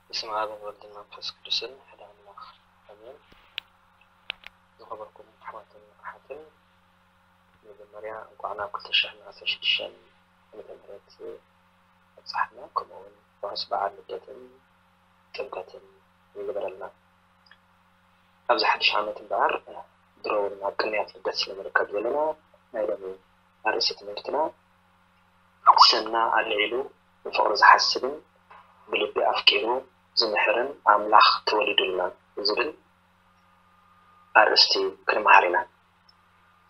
በስመ ኣብ ወወልድ ወመንፈስ ቅዱስን ሓደ ኣምላኽ ኣሜን። ዝኸበርኩም ኣሕዋትን ኣሓትን፣ መጀመርያ እንኳዕ ናብ ክልተ ሽሕን ዓሰርተ ሽዱሽተን ዓመተ ምህረት ኣብጽሓና፣ ከምኡ እውን ርሑስ በዓል ልደትን ጥምቀትን ይግበረልና። ኣብዚ ሓድሽ ዓመት እምበኣር ድሮ እውን ኣብ ቅንያት ልደት ስለ ንርከብ ዘለና፣ ናይ ሎሚ ኣርእስቲ ትምህርትና፣ ስና ኣልዒሉ ብፍቕሪ ዝሓስብን ብልቢ ኣፍቂሩ ዝምሕርን ኣምላኽ ተወሊዱልና ዝብል ኣርእስቲ ክንመሃር ኢና።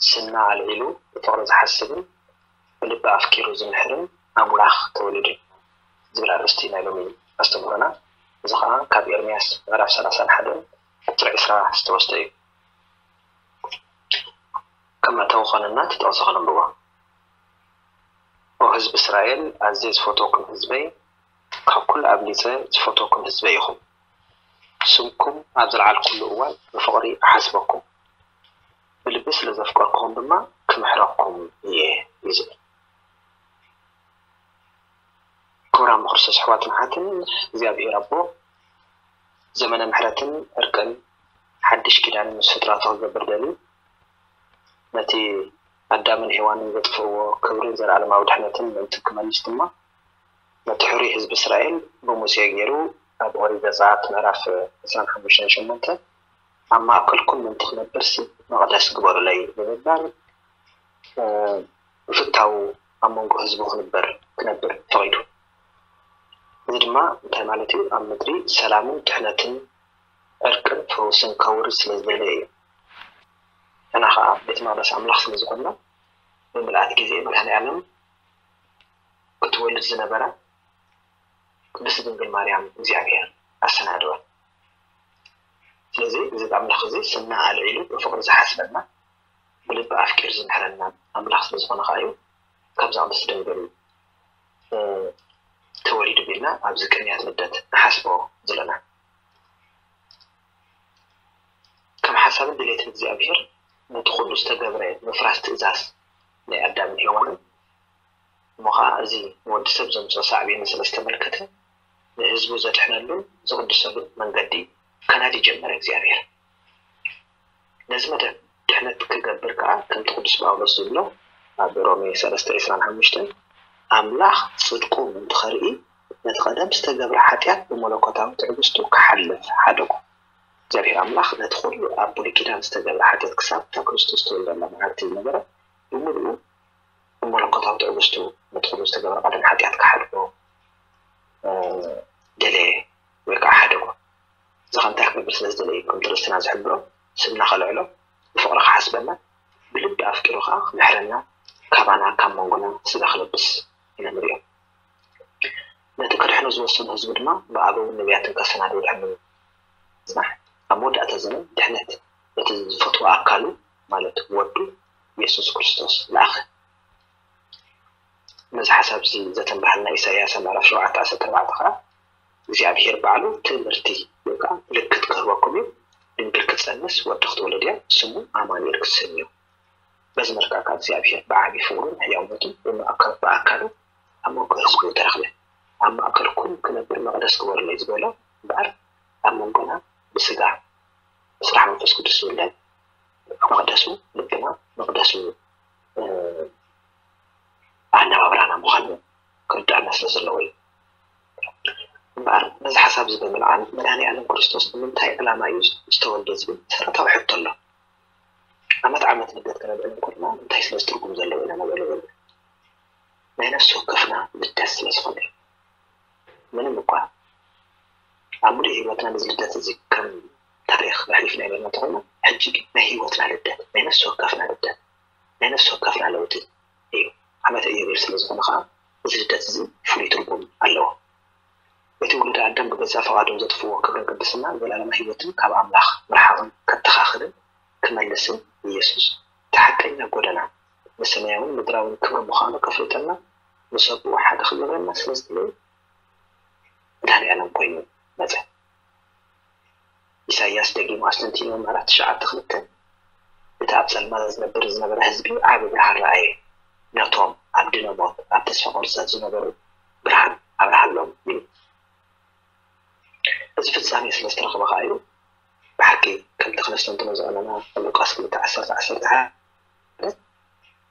ስና ኣልዒሉ ብፍቕሪ ዝሓስብን ብልቢ ኣፍቂሩ ዝምሕርን ኣምላኽ ተወሊዱልና ዝብል ኣርእስቲ ናይ ሎሚ ኣስተምህሮና። እዚ ኸኣ ካብ ኤርምያስ ምዕራፍ ሰላሳን ሓደን ቁጽሪ ዕስራ ዝተወስደ እዩ። ከም መእተዊ ክኾነና እቲ ጥቕሲ ከነንብቦ። ኦ ህዝቢ እስራኤል፣ ኣዝየ ዝፈትወኩም ህዝበይ፣ ካብ ኩሉ ኣብሊጸ ዝፈትወኩም ህዝበይ ኢኹም። ስምኩም ኣብ ዝለዓልኩሉ እዋን ብፍቕሪ እሓስበኩም፣ ብልቢ ስለ ዘፍቀርኩኹም ድማ ክምሕረኩም እየ እዩ ዝብል። ክቡራን ብክርስቶስ ኣሕዋትን ኣሓትን፣ እግዚኣብሔር ኣቦ ዘመነ ምሕረትን ዕርቅን ሓድሽ ኪዳን ምስ ፍጥረቱ ክገብር ደልዩ፣ ነቲ ኣዳምን ሄዋንን ዘጥፍእዎ ክብርን ዘለኣለማዊ ድሕነትን ምእንቲ ክመልስ ድማ፣ ነቲ ሕሩይ ህዝቢ እስራኤል ብሙሴ ገይሩ ኣብ ኦሪት ዘጸኣት ምዕራፍ ዕስራን ሓሙሽተን ሸሞንተ፣ ኣብ ማእከልኩም ምእንቲ ክነብርሲ መቕደስ ግበሩለይ ብምባል፣ እ፣ ብፍታው ኣብ መንጎ ህዝቡ ክንበር፣ ክነብር ፈቒዱ። እዚ ድማ እንታይ ማለት እዩ? ኣብ ምድሪ ሰላምን ድሕነትን ዕርቅን ፈውስን ከውርድ ስለ ዝደለየ እዩ። ንሕና ኸኣ ቤተ መቕደስ ኣምላኽ ስለ ዝኾንና፣ ብምልኣት ግዜ መድኃኔ ዓለም ክትወልድ ዝነበራ ቅድስቲ ድንግል ማርያም እግዚኣብሔር ኣሰናደወ። ስለዚ እዚ ኣምላኽ እዚ ስና ኣልዒሉ ብፍቕሪ ዝሓስበና፣ ብልቢ ኣፍቂሩ ዝምሕረና ኣምላኽ ስለ ዝኾነ ኸኣ እዩ ካብዛ ቅድስቲ ድንግል፣ እ፣ ተወሊዱ ቢልና ኣብዚ ቅንያት ልደት ንሓስቦ ዘለና። ከም ሓሳብን ድሌትን እግዚኣብሔር ነቲ ኩሉ ዝተገብረ ምፍራስ ትእዛዝ ናይ ኣዳምን ሄዋንን፣ እሞ ኸኣ እዚ ንወዲ ሰብ ዘምጽኦ ሳዕቤን ስለ ዝተመልከተ፣ ንህዝቡ ዘድሕነሉን ዝቕድሰሉን መንገዲ ከናዲ ጀመረ እግዚኣብሔር። ነዚ መደብ ድሕነት ክገብር ከኣ ከምቲ ቅዱስ ጳውሎስ ዝብሎ ኣብ ሮሜ ሰለስተ ዕስራን ሓሙሽተን፣ ኣምላኽ ጽድቁ ምእንቲ ኸርኢ ነቲ ቐደም ዝተገብረ ሓጢኣት ብመለኮታዊ ትዕግስቱ ክሓልፍ ሓደጎ። እግዚኣብሔር ኣምላኽ ነቲ ኹሉ ኣብ ብሉይ ኪዳን ዝተገብረ ሓጢኣት ክሳብ እታ ክርስቶስ ዝተወልደላ መዓልቲ ዝነበረ ብምሉኡ ብመለኮታዊ ትዕግስቱ ነቲ ኹሉ ዝተገብረ ቀደም ሓጢኣት ክሓድጎ፣ እ፣ ደለየ ወይ ከዓ ሓደጎ። እዚ ኸ እንታይ ክገብር ስለ ዝደለየ እዩ? ከምቲ ርእስትና ዝሕብሮ ስምና ከልዕሎ ብፍቕሪ ክሓስበና ብልቢ ኣፍቂሩ ኸዓ ክምሕረና ካባና ካብ መንጎና ስጋ ክለብስ ኢና ንሪኦ። ነቲ ከድሕኖ ዝወሰኑ ህዝቢ ድማ ብኣበውን ነቢያትን ከሰናድዎ ድሕሪ ምጽናሕ ኣብ መወዳእታ ዘመን ድሕነት በቲ ዝፈትዎ ኣካሉ ማለት ወዱ የሱስ ክርስቶስ ለኣኸ። ነዚ ሓሳብ እዚ ዘተንበሃልና ኢሳይያስ ኣብ ምዕራፍ ሸውዓተ ዓሰርተ ኣርባዕተ ኸዓ እግዚኣብሔር ባዕሉ ትእምርቲ ወይ ከዓ ምልክት ክህበኩም እዩ፣ ድንግል ክትጸንስ ወዲ ክትወልድ እያ፣ ስሙ ኣማኑኤል ክትሰምዮ። በዚ መልክዕ ከዓ እግዚኣብሔር ብዓቢ ፍቕሩን ሕያውነቱን ብማእከ-፣ ብኣካሉ ኣብ መንጎ ህዝቡ ተረኽበ። ኣብ ማእከልኩም ክነብር መቕደስ ግበሩለይ ዝበሎ እምበኣር ኣብ መንጎና ብስጋ ብስራሕ መንፈስ ቅዱስ ዝውለድ መቕደሱ ልብና መቕደሱ፣ እ፣ ኣነባብራና ምዃኑ ክርድኣና ስለ ዘለዎ እዩ። እምበኣር ነዚ ሓሳብ እዚ ብምልዓል መድኃኔ ዓለም ክርስቶስ ንምንታይ ዕላማ እዩ ዝተወልደ ዝብል መሰረታዊ ሕቶ ኣሎ። ዓመት ዓመት ልደት ከነብዕል እንከለና እንታይ ስለዚ ትርጉም ዘለዎ ኢና ነብዕሎ ዘለና? ናይ ነፍሲ ወከፍና ልደት ስለ ዝኾነ እዩ። ምንም እኳ ኣብ ምሉእ ህይወትና ነዚ ልደት እዚ ከም ታሪኽ ኣሕሊፍና ይበልና እንተኾይና፣ ሕጂ ግን ናይ ህይወትና ልደት፣ ናይ ነፍሲ ወከፍና ልደት፣ ናይ ነፍሲ ወከፍና ለውጢ እዩ። ዓመተ ኢዮቤል ስለ ዝኾነ ኸዓ እዚ ልደት እዚ ፍሉይ ትርጉም ኣለዎ። እቲ ውሉድ ኣዳም ብገዛእ ፈቓዶም ዘጥፍእዎ ክብርን ቅድስናን ዘላለማዊ ህይወትን ካብ ኣምላኽ ምርሓቕን ከተኻኽልን ክመልስን ኢየሱስ እቲ ሓቀኛ ጎደና ንሰማያውን ምድራውን ክብሪ ምዃኑ ከፍልጠና ምስ ኣቦኡ ሓደ ክገብረና ስለ ዝደለየ መድኃኔ ዓለም ኮይኑ መጸ። ኢሳይያስ ደጊሙ ኣስተንቲንዎ ምዕራፍ ትሽዓተ ክልተ፣ እቲ ኣብ ጸልማት ዝነብር ዝነበረ ህዝቢ ዓቢ ብርሃን ረኣየ፣ ነቶም ኣብ ድነ ሞት ኣብ ተስፋ ቁርጸት ዝነበሩ ብርሃን ኣብርሃሎም ይብል። ስለ ዝተረኸበ ከዓ እዩ። ብሓቂ ከምቲ ክነስተንትኖ ዝቐነና ኣብ ሉቃስ ክልተ ዓሰርተ ዓሰርተ ሓደ፣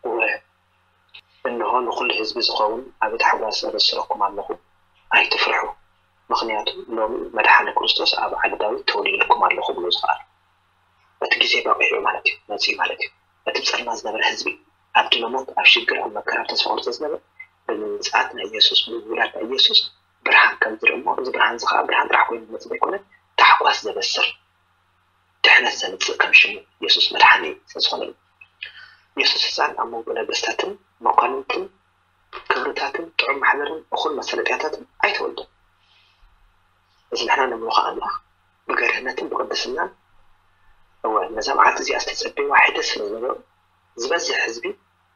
እወ፣ እንሆ ንኹሉ ህዝቢ ዝኸውን ዓቢ ታሕጓስ ኣበስረኩም ኣለኹ፣ ኣይትፍርሑ፣ ምኽንያቱ ሎሚ መድሓኒ ክርስቶስ ኣብ ዓዲ ዳዊት ተወሊዱልኩም ኣለኹ ብሎ ዝኸኣሉ። እቲ ግዜ በቒዑ ማለት እዩ፣ መጺኡ ማለት እዩ። እቲ ብጸልማት ዝነበረ ህዝቢ፣ ኣብ ድለሞት፣ ኣብ ሽግር፣ ኣብ መከራ፣ ኣብ ተስፋ ቁርጺ ዝነበረ፣ ብምምጻእ ናይ ኢየሱስ፣ ብምውላድ ናይ ኢየሱስ ብርሃን ከም ዝርኢ እሞ፣ እዚ ብርሃን እዚ ኸኣ ብርሃን ጥራሕ ኮይኑ ዝመጽእ ዘይኮነ፣ ታሕጓስ ዘበስር፣ ድሕነት ዘምጽእ ከም ሽሙ ኢየሱስ መድሓኒ ስለ ዝኾነ እዩ። ኢየሱስ ህጻን ኣብ መንጎ ነገስታትን መኳንንትን ክብርታትን ጥዑም ማሕበርን እኹል መሰለጥያታትን ኣይተወልደን። እዚ ንሕና ነምልኾ ኣምላኽ ብገርህነትን ብቕድስናን፣ እወ፣ ነዛ መዓልቲ እዚኣ ዝተጸበይዋ ሕደት ስለ ዝነበሩ፣ ዝበዝሕ ህዝቢ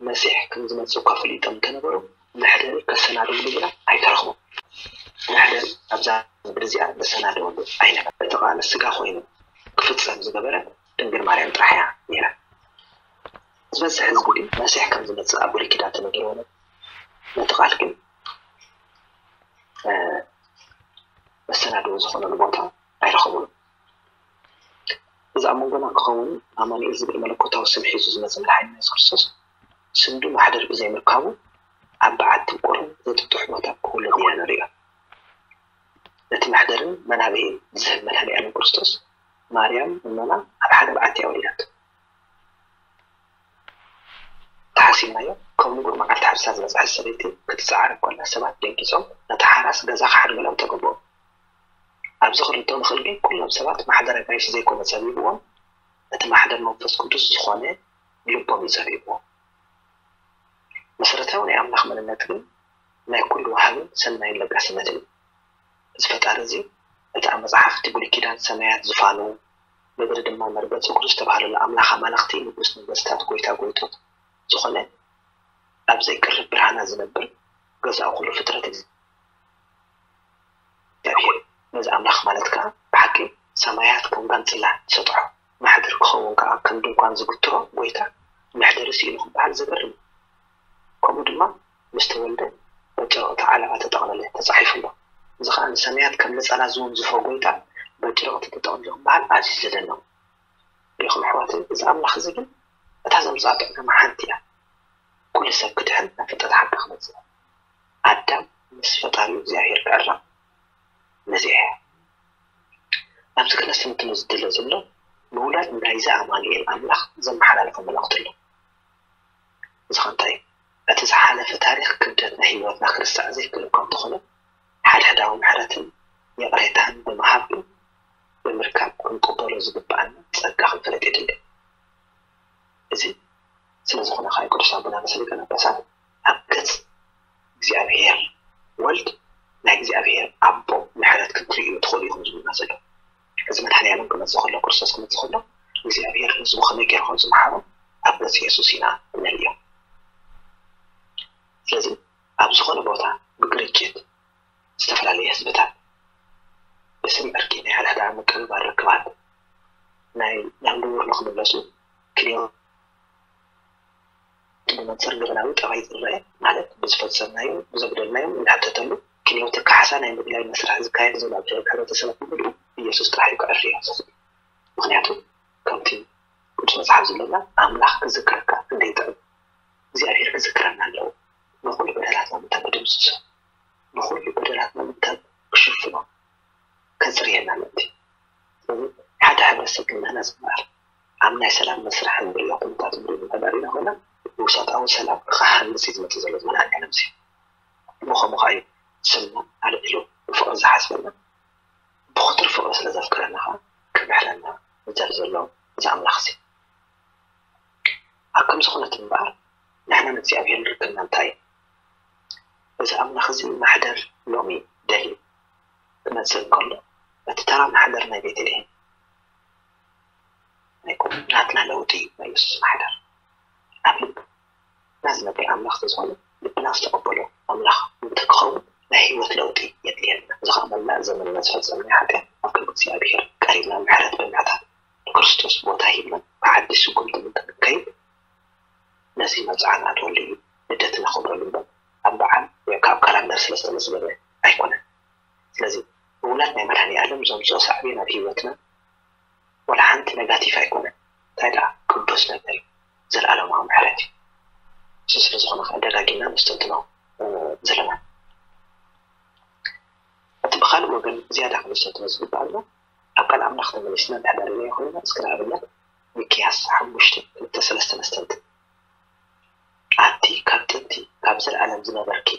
መሲሕ ከም ዝመጽእ እኳ ፈሊጦም እንተነበሩ፣ መሕደሪ ከሰናድውሉ ግና ኣይተረኽቡን። መሕደሪ ኣብዛ ምድሪ እዚኣ ዘሰናድወሉ ኣይነበረን። እቲ ቃል ስጋ ኮይኑ ክፍጸም ዝገበረ ድንግል ማርያም ጥራሕ እያ ነይራ። ዝበዝሕ ህዝቢ ግን መሲሕ ከም ዝመጽእ ኣብ ብሉይ ኪዳን ተነጊርዎ ነይሩ። ነቲ ቃል ግን፣ እ፣ መሰናድዎ ዝኾነሉ ቦታ ኣይረኸቡን። እዚ ኣብ መንጎና ክኸውን ኣማኑኤል ዝብል መለኮታዊ ስም ሒዙ ዝመጸ መድሓኒና የሱስ ክርስቶስ ስንዱ ማሕደር ብዘይምርካቡ ኣብ በዓቲ ቁርን ዘጥጥሕ ቦታ ክውለድ ኢና ንሪኦ። ነቲ መሕደርን መናብሂን ዝህብ መድሃኒኣለም ክርስቶስ ማርያም እኖና ኣብ ሓደ በዓቲ እያ ወሊዳቶ። ተሓሲብናዮ፣ ከም ንቡር መዓልቲ ሓርሳ ዝበጽሐት ሰበይቲ ክትጸዓር እንከላ ሰባት ደንጊጾም ነቲ ሓራስ ገዛ ክሓድገሎም ተገብኦ። ኣብዚ ክርድኦ ንኽእል ግን ኩሎም ሰባት ማሕደር ኣጋይሽ ዘይኮነ ጸቢብዎም፣ እቲ ማሕደር መንፈስ ቅዱስ ዝኾነ ልቦም እዩ ጸቢብዎም። መሰረታዊ ናይ ኣምላኽ መንነት ግን ናይ ኩሉ ወሃብን ሰናይን ለጋስነትን እዩ። እዚ ፈጣሪ እዚ እቲ ኣብ መጽሓፍቲ ብሉይ ኪዳን ሰማያት ዙፋኑ ምድሪ ድማ መርገጽ እግሩ ዝተባህለሉ ኣምላኽ ኣማልኽቲ ንጉስ ነገስታት ጎይታ ጎይቶት ዝኾነ ኣብ ዘይቅርብ ብርሃና ዝነብር ገዛኡ ኩሉ ፍጥረት እዩ። እግዚኣብሔር ነዚ ኣምላኽ ማለት ከኣ ብሓቂ ሰማያት ከም ጋንጽላ ዝሰጥሖ ማሕደር ክኸውን ከኣ ከም ድንኳን ዝግትሮ ጎይታ መሕደሪ ስኢኑ ክበሃል ዘገርም እዩ። ከምኡ ድማ ምስ ተወልደ በጨርቕቲ ዓለባ ተጠቕለለ ተጻሒፉ ኣሎ። እዚ ከኣ ንሰማያት ከም ነጸላ ዝወንዝፎ ጎይታ በጨርቕቲ ተጠቕሊሉ ክበሃል ኣዝዩ ዘደንቕ እዩ። ሪኢኹም ኣሕዋተይ፣ እዚ ኣምላኽ እዚ ግን እታ ዘምጽኣ ጥዕና ሓንቲ እያ። ኩሉ ሰብ ክድሕን ናብ ፍልጠት ሓቂ ክመጽእ። ኣዳም ምስ ፈጣሪኡ እግዚኣብሔር ክዕረቕ መጺኡ። ኣብዚ ክነስተንትኖ ዝድለ ዘሎ ምውላድ ናይዚ ኣማኑኤል ኣምላኽ ዘመሓላልፎ መልእኽቲ ኣሎ። እዚ ኸ እንታይ እዩ? እቲ ዝሓለፈ ታሪኽ ክብደት ናይ ህይወትና ክርሳዕ ዘይክእል እኳ እንተኾነ፣ ሓድሕዳዊ ምሕረትን ይቕሬታን ብምሃብ ግን ብምርካብ ክንቅበሎ ዝግብኣና ጸጋ ክንፈልጥ የድሊ። እዚ ስለ ዝኾነ ከኣ ቅዱስ ኣቦና ርእሰ ሊቃነ ጳጳሳት ኣብ ገጽ እግዚኣብሔር ወልድ ናይ እግዚኣብሔር ኣቦ ምሕረት ክትርእዩ ትኽእሉ ኢኹም ዝብሉና ዘለዉ። እዚ መድሓኒኣለም ክመጽእ ከሎ፣ ክርስቶስ ክመጽእ ከሎ እግዚኣብሔር ንህዝቡ ከመይ ገይሩ ከም ዝመሓሮም ኣብ ገጽ የሱስ ኢና እንርእዮ። ስለዚ ኣብ ዝኾነ ቦታ ብግርጭት ዝተፈላለየ ህዝብታት ብስም ዕርቂ ናይ ሓደ ሓደ ምቅብባል ርክባት ናይ ናብ ንቡር ንኽምለሱ ክንዮ ብመንጽር ገበናዊ ጠባይ ዝረአ ማለት ብዝፈጸምናዮ ብዘጉደልናዮም እንሓተተሉ ክንዮቲ ካሕሳ ናይ ምግላይ መስርሕ ዝካየድ ዘሎ ኣብ ሕብረተሰብ ብምልኡ ኢየሱስ ጥራሕ እዩ ከዕርዮ ዝኽእል። ምኽንያቱ ከምቲ ቅዱስ መጽሓፍ ዝብለና ኣምላኽ ክዝክረካ ክንደይ ጥዑም። እግዚኣብሔር ክዝክረና ኣለዎ። ንኹሉ በደላትና ምእንታን ክድምስሶ፣ ንኹሉ በደላትና ምእንታን ክሽፍኖ፣ ከጽርየና ምእንቲ። ስለዚ ሓደ ሕብረተሰብ ግን ምህናጽ እምበኣር ኣብ ናይ ሰላም መስርሕ እንሪኦ ኩነታት እንሪኦ እንተዳሪና ኮይና ውሳጣዊ ሰላም ክሃንጽ እዩ ዝመጽእ ዘሎ መድሃኒኣለም እዚ። ብኸምኡ ከዓ እዩ ስምና ኣልዒሉ ብፍቕሪ ዝሓስበና። ብኽቱር ፍቕሪ ስለ ዘፍቅረና ኸዓ ክምሕረና መጃል ዘሎ እዚ ኣምላኽ እዚ። ኣብ ከምዚ ኩነት እምበኣር ንሕናን እግዚኣብሔርን ርክብና እንታይ እዩ? እዚ ኣምላኽ እዚ ማሕደር ሎሚ ደልዩ ክመጽእ እንከሎ እቲ ተራ ማሕደር ናይ ቤተልሔም ኣይኮነን። ናትና ለውጢ እዩ ናይ የሱስ ማሕደር። ኣብ ልብና ዝነብር ኣምላኽ ስለ ዝኾነ ልብና ዝተቐበሎ ኣምላኽ ምእንቲ ክኸውን ናይ ህይወት ለውጢ የድልየና። እዚ ኸዓ መላእ ዘመንና ዝፈጸምናዮ ሓጢኣት ኣብ ቅድሚ እግዚኣብሔር ቀሪብና ምሕረት ብምሕታት ንክርስቶስ ቦታ ሂብና ብሓድሽ ስጉምቲ ምእንቲ ክንከይድ ነዚ መብጽዓ ንኣትወሉ እዩ ልደት ነኽብረሉ እምበር ኣብ በዓል ወይ ካብ ካላንደር ስለ ዝተመዝገበ ኣይኮነን። ስለዚ ውላድ ናይ መድኃኔ ዓለም ዘምፅኦ ሳዕቤን ኣብ ህይወትና ዋላ ሓንቲ ነጋቲፍ ኣይኮነን። እንታይ ደኣ ቅዱስ ነገር እዩ፣ ዘለዓለማዊ ምሕረት እዩ። እሱ ስለ ዝኾነ ከዓ ደጋጊምና ነስተንትኖ ዘለና። እቲ ብኻልእ ወገን ዝያዳ ክንስተንትኖ ዝግባኣና ኣብ ቃል ኣምላኽ ተመሊስና እንድሕር ዳሪናዮ ኮይንና፣ እስከ ንኣብነት ሚክያስ ሓሙሽተ ክልተ ሰለስተ ነስተንትን። ኣቲ ካብ ጥንቲ ካብ ዘለዓለም ዝነበርኪ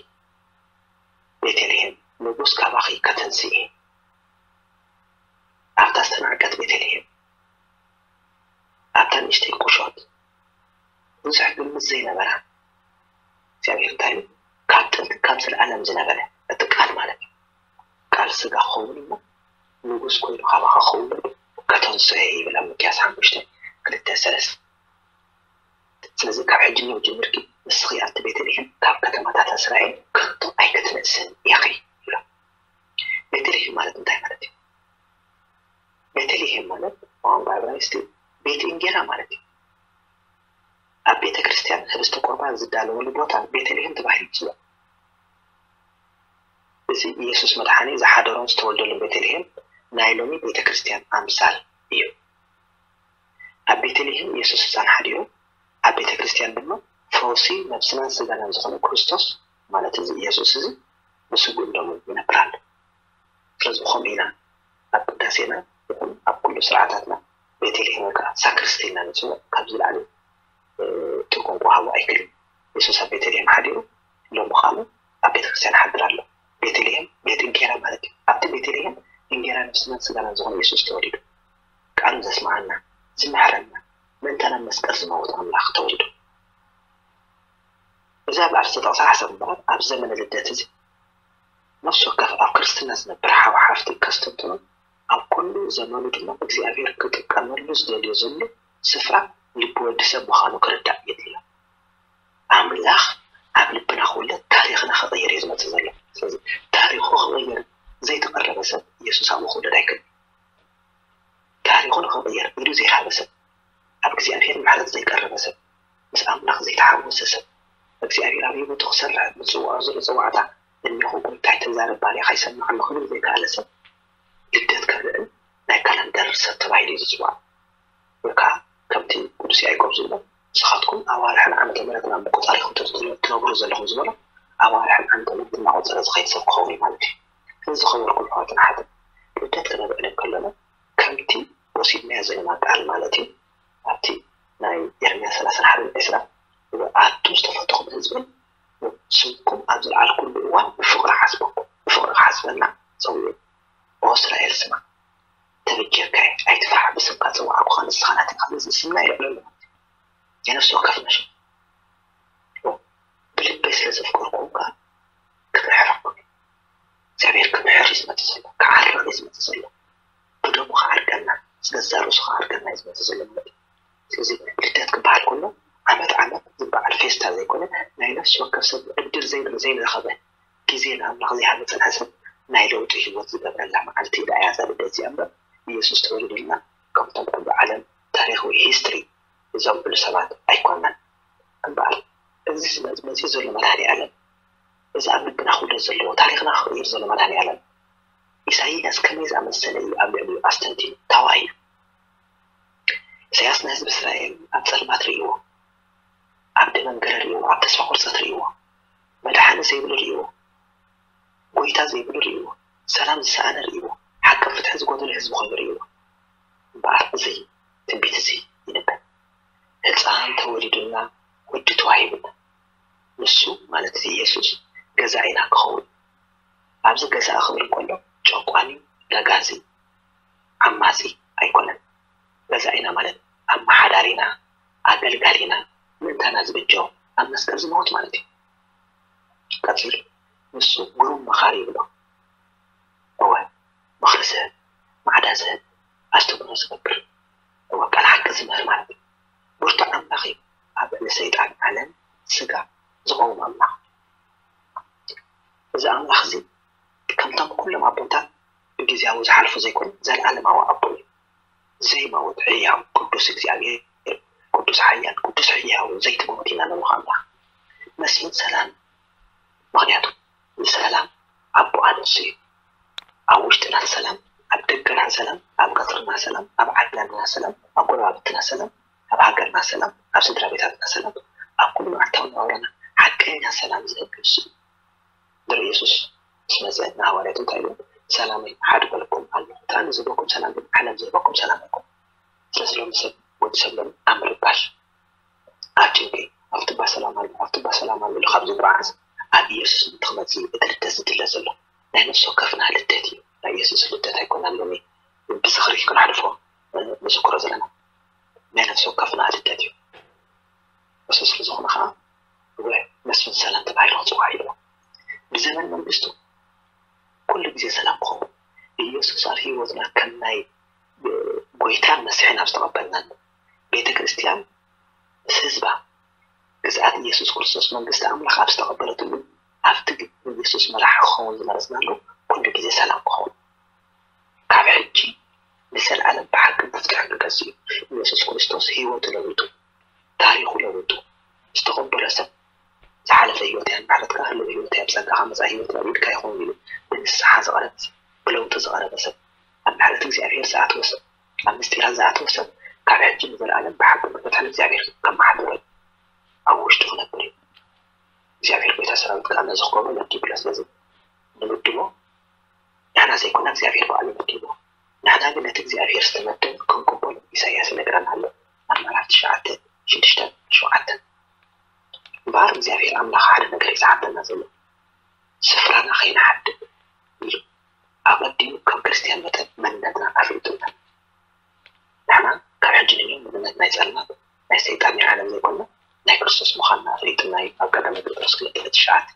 ቤተልሔም፣ ንጉስ ካባኺ ከተንስኢ። ኣብታ ዝተናዕቀት ቤተልሔም፣ ኣብታ ንእሽተይ ቁሾት፣ ብዙሕ ግምት ዘይነበራ፣ እግዚኣብሔር እንታይ ኢሉ? ካብ ጥንቲ ካብ ዘለዓለም ዝነበረ፣ እቲ ቃል ማለት እዩ። ቃል ስጋ ክኸውን እሞ ንጉስ ኮይኑ ካባኻ ክውለድ ከተንስኦ እየ ይብል ኣብ ሚክያስ ሓሙሽተ ክልተ ሰለስተ። ስለዚ ካብ ሕጂ እነሆ ጀሚርኪ ንስኺ ኣቲ ቤተልሔም ካብ ከተማታት እስራኤል ከቶ ኣይክትንእስን ኢኺ ይብሎ። ቤተልሔም ማለት እንታይ ማለት እዩ? ቤተልሔም ማለት ብቋንቋ ዕብራይስጢ ቤት እንጌራ ማለት እዩ። ኣብ ቤተ ክርስቲያን ህብስተ ቁርባን ዝዳለወሉ ቦታ ቤተልሔም ተባሂሉ ይፅዋዕ። እዚ ኢየሱስ መድሓኒ ዝሓደሮን ዝተወልደሉን ቤተልሔም ናይ ሎሚ ቤተ ክርስቲያን ኣምሳል እዩ። ኣብ ቤተልሔም ኢየሱስ ህፃን ሓዲሩ፣ ኣብ ቤተ ክርስቲያን ድማ ፈውሲ ነብስናን ስጋናን ዝኾነ ክርስቶስ ማለት እዚ ኢየሱስ እዚ ብስጉእ ደሙ ይነብር ኣሎ። ስለዚ ብኸምኡ ኢና ኣብ ቅዳሴና ይኹን ኣብ ኩሉ ስርዓታትና ቤተልሔም ወይ ከዓ ሳክርስቲ ኢልና ንፅውዕ። ካብዚ ላዕሊ ትርጉም ክወሃቦ ኣይክእልን። የሱስ ኣብ ቤተልሔም ሓዲሩ ሎሚ ከዓ ኣብ ቤተክርስትያን ይሓድር ኣሎ። ቤተልሔም ቤት እንጌራ ማለት እዩ። ኣብቲ ቤተልሔም እንጌራ ነብስናን ስጋናን ዝኾነ የሱስ ተወሊዱ። ቃሉ ዘስምዓና፣ ዝምሕረና፣ ምእንታና መስቀል ዝመወት ኣምላኽ ተወሊዱ። እዚ ኣብ ላዕሊ ዝተጠቕሰ ሓሳብ እምበኣር ኣብ ዘመነ ልደት እዚ ነፍሲ ወከፍ ኣብ ክርስትና ዝነብር ሓው ሓፍቲ ከስተንትኖ ኣብ ኩሉ ዘመኑ ድማ እግዚኣብሔር ክጥቀመሉ ዝደልዮ ዘሎ ስፍራ ልቢ ወዲ ሰብ ምዃኑ ክርዳእ የድልዮ። ኣምላኽ ኣብ ልብና ክውለድ ታሪኽና ክቕይር እዩ ዝመፅእ ዘሎ። ስለዚ ታሪኹ ክቕይር ዘይተቐረበ ሰብ ኢየሱስ ኣብኡ ክውለድ ኣይክእልን። ታሪኹ ንኽቕየር ኢዱ ዘይሃበ ሰብ፣ ኣብ እግዚኣብሔር ምሕረት ዘይቀረበ ሰብ፣ ምስ ኣምላኽ ዘይተሓወሰ ሰብ፣ እግዚኣብሔር ኣብ ህይወቱ ክሰርሕ ዝፅውዖ ዘሎ ፀዋዕታ እነኹ ጎይታይ ተዛረብ ባርያኻ ይሰምዕ ኣሎ ክብል ዘይከኣለ ሰብ ልደት ከብዕል ናይ ካላንደር ሰብ ተባሂሉ እዩ ዝፅዋዕ። ወይ ከዓ ከምቲ ቅዱስ ያዕቆብ ዝብሎ ንስኻትኩም ኣዋርሕን ዓመተ ምሕረትን ኣብ ምቁፃር ኢኹም ትነብሩ ዘለኹም ዝበሎ ኣዋርሕን ዓመተ ምሕረት እናቆፀረ ዝኸይድ ሰብ ክኸውን እዩ ማለት እዩ። ስለዚ ዝኸበርኩም ኣሕዋትን ኣሓትን ልደት ክነብዕል እንከለና ከምቲ ወሲድናዮ ዘለና ቃል ማለት እዩ። ኣብቲ ናይ ኤርምያስ ሰላሳን ሓደን ዕስራ ኣቱም ዝተፈተኹም ህዝብን ስምኩም ኣብ ዝለዓልኩሉ እዋን ብፍቕሪ ሓስበኩም ብፍቕሪ ክሓስበና ፀውዩ ኦ እስራኤል ስማ ተበጀካ ኣይትፍራሕ ብስምካ ፀዋዕኩኻ ንስኻ ናተይ ካብ እዚ ስምና ይልዕለሉ የነፍሲ ወከፍና ሽም ብልበይ ስለ ዘፍቀርኩም ከዓ ክምሕረኩም እዩ እግዚኣብሔር ክምሕር እዩ ዝመፅእ ዘሎ ክዓርቕ እዩ ዝመፅእ ዘሎ ብደሙ ክዓርቀና ስለ ዝዛርእሱ ክዓርቀና እዩ ዝመፅእ ዘሎ ማለት እዩ ስለዚ ልደት ክበሃል ከሎ ዓመት ዓመት ዝበዓል ፌስታ ዘይኮነ ናይ ነፍሲ ወከፍ ሰብ ዕድል ዘይንረኸበ ግዜ ንኣምላኽ ዘይሃበ ዝጸንሐ ሰብ ናይ ለውጢ ህይወት ዝገብረላ መዓልቲ ደኣ እያ እዛ ልደት እዚኣ እምበር ኢየሱስ ተወሊዱልና ከምቶም ኩሉ ዓለም ታሪኽ ወይ ሂስትሪ ዘብዕሉ ሰባት ኣይኮናን እምበኣር እዚ መጺኡ ዘሎ መድሃኔ ዓለም እዚ ኣብ ልብና ክውለድ ዘለዎ ታሪኽና ክቕይር ዘሎ መድሃኔ ዓለም ኢሳይያስ ከመይ ዝኣመሰለ እዩ ኣብ ልዕሊኡ ኣስተንቲኑ ተዋሂዩ ኢሳያስ ንህዝቢ እስራኤል ኣብ ጸልማት ርእይዎ፣ ኣብ ደመንገረ ርእይዎ፣ ኣብ ተስፋ ቁርጸት ርእይዎ፣ መድሓኒ ዘይብሉ ርእይዎ፣ ጎይታ ዘይብሉ ርእይዎ፣ ሰላም ዝሰኣነ ርእይዎ፣ ሓቅን ፍትሕን ዝጎደሎ ህዝቢ ኮይኑ ርእይዎ። እምበኣር እዚ ትንቢት እዚ ይንበብ። ህፃን ተወሊዱልና ወዲ ተዋሂቡና። ንሱ ማለት እዚ ኢየሱስ ገዛኢና ክኸውን። ኣብዚ ገዛኢ ክብል እንከሎ ጨቋኒ፣ ረጋፂ፣ ዓማፂ ኣይኮነን። ገዛኢና ማለት ኣመሓዳሪና፣ ኣገልጋሊና፣ ምእንታና ዝብጀው ኣብ መስቀል ዝመወት ማለት እዩ። ቀፂሉ ንሱ ግሩም መኻሪ ይብሎ። እወ ምኽሪ ዝህብ፣ ማዕዳ ዝህብ፣ ኣስተምህሮ ዝገብር፣ እወ ቃል ሓቂ ዝምህር ማለት እዩ። ብርቱዕ ኣምላኽ እዩ ኣብ ልዕሊ ሰይጣን ዓለም ስጋ ዝቐውም ኣምላኽ። እዚ ኣምላኽ እዚ ከምቶም ኩሎም ኣቦታት ብግዜያዊ ዝሓልፉ ዘይኮኑ ዘለኣለማዊ ኣቦ እዩ። ዘይመውት ሕያው ቅዱስ እግዚኣብሔር ቅዱስ ሓያል ቅዱስ ሕያው ዘይትመውት ኢና ነምልኽ ኣምላኽ መስፍን ሰላም ምኽንያቱ ንሰላም ኣቦኣ ንሱ እዩ። ኣብ ውሽጥና ሰላም፣ ኣብ ደገና ሰላም፣ ኣብ ቀጽርና ሰላም፣ ኣብ ዓለምና ሰላም፣ ኣብ ጎረባብትና ሰላም፣ ኣብ ሃገርና ሰላም፣ ኣብ ስድራ ቤታትና ሰላም፣ ኣብ ኩሉ መዓልታዊ ናብራና ሓቀኛ ሰላም ዝህብ ንሱ እዩ። ድሕሪ የሱስ ምስ መጸ ንሃዋርያቱ እንታይ ኢሉ? ሰላመይ ኣሕድረልኩም ኣለኹ። እቲ ኣነ ዝህበኩም ሰላም ግን ዓለም ዝህበኩም ሰላም ኣይኮነን። ስለዚ ሎሚ ሰብ ወዲ ሰብ ሎሚ ኣብ ምርባሽ፣ ኣብ ጭንቂ፣ ኣብቲ እባ ሰላም ኣሎ፣ ኣብቲ እባ ሰላም ኣሎ ኢሉ ካብ ዝጓዓዝ ኣብ ኢየሱስ ንክመጽእ እዩ እቲ ልደት ዝድለ ዘሎ። ናይ ነፍሲ ወከፍና ልደት እዩ። ናይ ኢየሱስ ልደት ኣይኮነን ሎሚ ብዝኽሪ ክነሕልፎ ንዝክሮ ዘለና። ናይ ነፍሲ ወከፍና ልደት እዩ። እሱ ስለ ዝኾነ ከዓ እወ መስፍን ሰላም ተባሂሉ ክፅዋዕ ኢልዎ። ብዘመን መንግስቱ ኩሉ ግዜ ሰላም ክኸውን ኢየሱስ ኣብ ህይወትና ከም ናይ ጎይታን መሲሕን ኣብ ዝተቐበልናሉ ቤተ ክርስቲያን ምስ ህዝባ ግዝኣት ኢየሱስ ክርስቶስ መንግስቲ ኣምላኽ ኣብ ዝተቐበለትሉ ኣብቲ ኢየሱስ መራሒ ክኸውን ዝመረፅናሉ ኩሉ ግዜ ሰላም ክኸውን ካብ ሕጂ ንዘለኣለም ብሓቂ ብፍትሒ ክገዝእ እዩ። ኢየሱስ ክርስቶስ ህይወቱ ለዊጡ ታሪኹ ለዊጡ ዝተቐበሎ ሰብ ዝሓለፈ ህይወት እያ ምሕረትካ ህልው ህይወት እያ ብጸጋኻ መጻኢ ህይወት ናብ ኢድካ ይኸውን ኢሉ ብንስሓ ዝቐረበ ሰብ ብለውጢ ዝቐረበ ሰብ ኣብ ምሕረት እግዚኣብሔር ዝኣተወ ሰብ ኣብ ምስጢራት ዝኣተወ ሰብ ካብ ሕጂ ንዘለኣለም ብሓቂ ብፍትሒ እግዚኣብሔር ከመሓድሮ እዩ ኣብ ውሽጡ ክነብር እዩ እግዚኣብሔር ጎይታ ሰራዊት ከዓ ነዚ ክገብሮ መዲብሎ ስለዚ ንምድቦ ንሕና ዘይኮና እግዚኣብሔር ባዕሉ መዲብዎ ንሕና ግን ነቲ እግዚኣብሔር ዝተመደብ ክንቅበሎ ኢሳያስ ይነግረና ኣሎ ኣብ ምዕራፍ ትሽዓተ ሽዱሽተ ሸውዓተ እምበኣር እግዚኣብሔር ኣምላኽ ሓደ ነገር እዩ ዝሓተና ዘሎ ስፍራና ከይንሓድግ ኢሉ ኣቐዲሙ ከም ክርስትያን መጠን መንነትና ኣፍሊጡና ንሕና ካብ ሕጂ ንዮ መንነት ናይ ጸልማት ናይ ሰይጣን ናይ ዓለም ዘይኮና ናይ ክርስቶስ ምዃንና ኣፍሊጡና እዩ ኣብ ቀዳማይ ጴጥሮስ ክልተ ትሽዓተ